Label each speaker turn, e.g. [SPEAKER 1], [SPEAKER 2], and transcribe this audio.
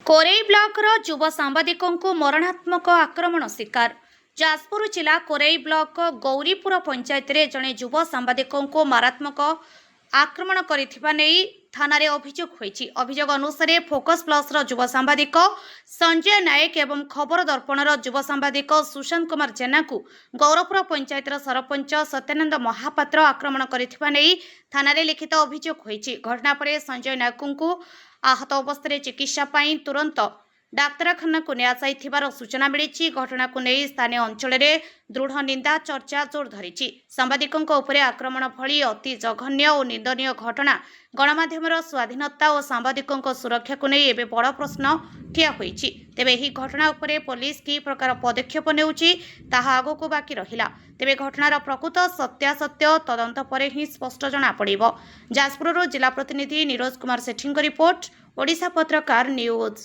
[SPEAKER 1] କୋରେଇ ବ୍ଲକର ଯୁବ ସାମ୍ବାଦିକଙ୍କୁ ମରଣାତ୍ମକ ଆକ୍ରମଣ ଶିକାର। ଯାଜପୁର ଜିଲ୍ଲା କୋରେଇ ବ୍ଲକ ଗୌରୀପୁର ପଞ୍ଚାୟତରେ ଜଣେ ଯୁବ ସାମ୍ବାଦିକଙ୍କୁ ମାରାତ୍ମକ ଆକ୍ରମଣ କରିଥିବା ନେଇ ଥାନାରେ ଅଭିଯୋଗ ହୋଇଛି। ଅଭିଯୋଗ ଅନୁସାରେ, ଫୋକସ୍ ପ୍ଲସ୍ର ଯୁବ ସାମ୍ବାଦିକ ସଞ୍ଜୟ ନାୟକ ଏବଂ ଖବର ଦର୍ପଣର ଯୁବ ସାମ୍ବାଦିକ ସୁଶାନ୍ତ କୁମାର ଜେନାଙ୍କୁ ଗୌରପୁର ପଞ୍ଚାୟତର ସରପଞ୍ଚ ସତ୍ୟାନନ୍ଦ ମହାପାତ୍ର ଆକ୍ରମଣ କରିଥିବା ନେଇ ଥାନାରେ ଲିଖିତ ଅଭିଯୋଗ ହୋଇଛି। ଘଟଣା ପରେ ସଞ୍ଜୟ ନାୟକଙ୍କୁ ଆହତ ଅବସ୍ଥାରେ ଚିକିତ୍ସା ପାଇଁ ତୁରନ୍ତ ଡାକ୍ତରଖାନାକୁ ନିଆଯାଇଥିବାର ସୂଚନା ମିଳିଛି। ଘଟଣାକୁ ନେଇ ସ୍ଥାନୀୟ ଅଞ୍ଚଳରେ ଦୃଢ଼ ନିନ୍ଦା ଚର୍ଚ୍ଚା ଜୋର ଧରିଛି। ସାମ୍ବାଦିକଙ୍କ ଉପରେ ଆକ୍ରମଣ ଭଳି ଅତି ଜଘନ୍ୟ ଓ ନିନ୍ଦନୀୟ ଘଟଣା ଗଣମାଧ୍ୟମର ସ୍ୱାଧୀନତା ଓ ସାମ୍ବାଦିକଙ୍କ ସୁରକ୍ଷାକୁ ନେଇ ଏବେ ବଡ଼ ପ୍ରଶ୍ନ ଠିଆ ହୋଇଛି। ତେବେ ଏହି ଘଟଣା ଉପରେ ପୋଲିସ କି ପ୍ରକାର ପଦକ୍ଷେପ ନେଉଛି, ତାହା ଆଗକୁ ବାକି ରହିଲା। ତେବେ ଘଟଣାର ପ୍ରକୃତ ସତ୍ୟାସତ୍ୟ ତଦନ୍ତ ପରେ ହିଁ ସ୍ପଷ୍ଟ ଜଣାପଡ଼ିବ। ଯାଜପୁରରୁ ଜିଲ୍ଲା ପ୍ରତିନିଧି ନିରୋଜ କୁମାର ସେଠୀଙ୍କ ରିପୋର୍ଟ, ଓଡ଼ିଶା ପତ୍ରକାର ନ୍ୟୁଜ୍।